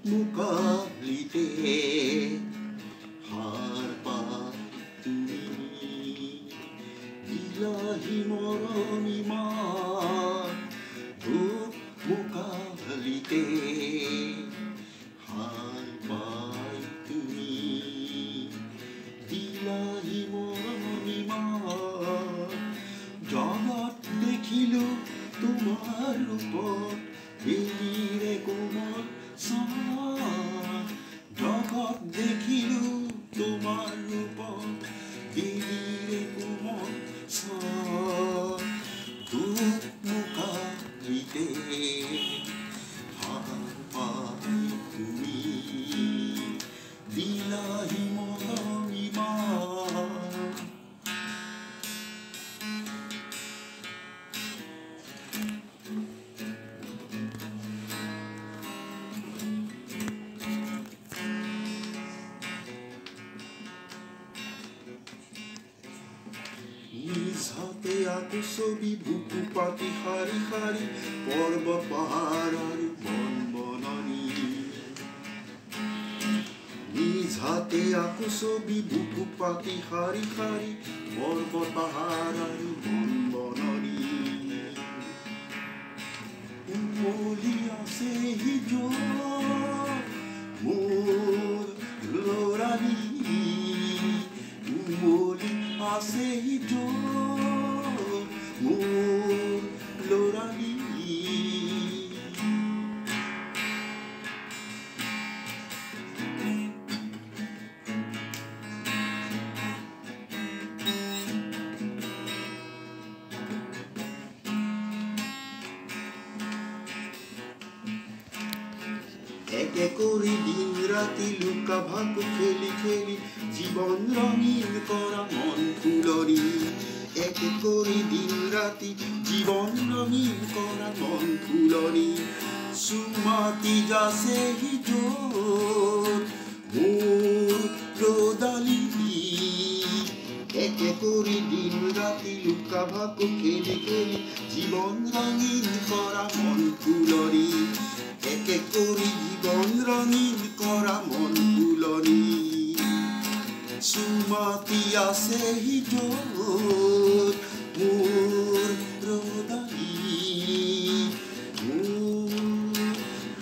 দোকমোকালিতে সাৰ পাই তুমি দিলাহি মৰমী মাত। দোকমোকালিতে সাৰ পাই তুমি দিলাহি মৰমী মাত। জগত দেখিলো তোমাৰ ৰূপত, বেলিৰে কোমল ছাঁ। জগত দেখিলো তোমাৰ ৰূপত, বেলিৰে কোমল ছাঁ। দোকমোকালিতে সাৰ পাই তুমি দিলাহি মৰমী মাত। নিজ হাতে আঁকো ছবি, বুকু পাতি শাৰী শাৰী পৰ্বত পাহাৰ আৰু বন বননি। নিজ হাতে আঁকো ছবি, বুকু পাতি শাৰী শাৰী পৰ্বত পাহাৰ আৰু বন বননি। উমলি আছে য'ত মোৰ ল'ৰালি, উমলি আছে য'ত মোৰ ল'ৰালি। একে কৰি দিন ৰাতি লুকা ভাকু খেলি খেলি জীৱন ৰঙীন কৰা মন ফুলনি। একে কৰি দিন ৰাতি জীৱন ৰঙীন কৰা মন ফুলনি। চুমাতি যাচেহি য'ত মোৰ ৰ'দালি। একে কৰি দিন ৰাতি লুকা ভাকু খেলি খেলি জীৱন ৰঙীন কৰা মন ফুলনি। একে কৰি জীৱন ৰঙীন কৰা মন ফুলনি। চুমাতি আছেহি য'ত মোৰ ৰ'দালি, মোৰ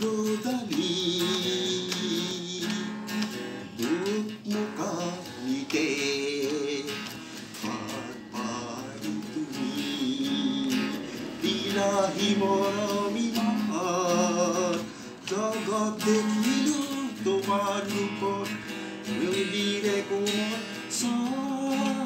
ৰ'দালি। দোকমোকালিতে সাৰ পাই তুমি দিলাহি মৰমী মাত। জগত দেখিলো তোমাৰ ৰূপত, নদীৰে কোমল ছাঁ।